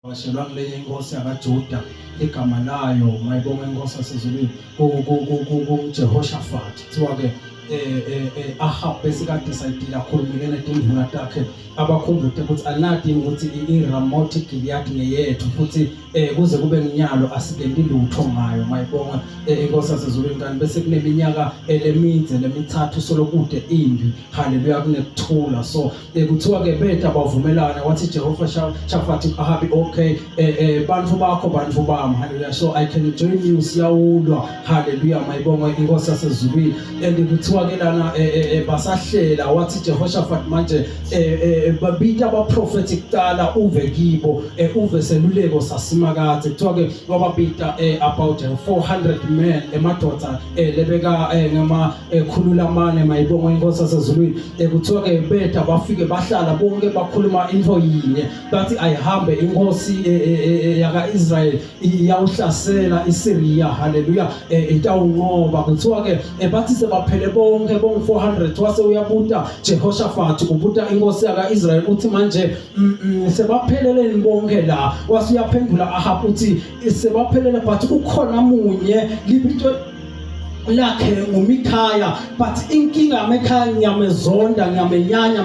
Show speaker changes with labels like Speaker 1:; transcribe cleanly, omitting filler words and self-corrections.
Speaker 1: Washelwa kulenye inkosi yakaJuda igama layo, mayibonga inkosi yasezulwini, kuJehoshaphat. Kuthiwa ke Ahab besikade sayidila akhulumile netinduna takhe, abakhumbute ukuthi anadi ukuthi iRamoth Gilead ngeyethu, futhi kuze kube nginyalo asikendi lutho ngayo. Mayibonga inkosi yasezulwini. Kanti bese kuneminyaka lemidze lemithathu solokude imbi, haleluya, kunekuthula. So kuthiwa ke beta bavumelana, wathi Jehova Shafati Ahabi, okay, bantu bakho bantu bami, haleluya, so I can join you, siyawulwa, haleluya, mayibonga inkosi yasezulwini. And kuthiwa ke lana basahlela, wathi Jehoshaphat manje babita abaprofeti kuqala, uve kibo, uve seluleko sasimakathe. Kuthiwa ke wababita about 400 men, emadoda lebeka ngama khulu lamane, mayibonga inkosi yasezulwini. Kuthiwa ke beta bafike bahlala bonke, bakhuluma into yinye, bathi ayihambe inkosi yaka-Israel iyawuhlasela iSyria, haleluya, itawunqoba. Kuthiwa ke bathi sebaphele bonke bonke 400, wase uyabuta Jehoshaphat, ubuta inkosi yaka-Israel, uthi manje sebapheleleni bonke la? Wase uyaphendula Ahab, uthi sebaphelele, but ukhona munye, libito lakhe nguMikhaya, but inkinga yaMikhaya ngiyamezonda, ngiyamenyanya.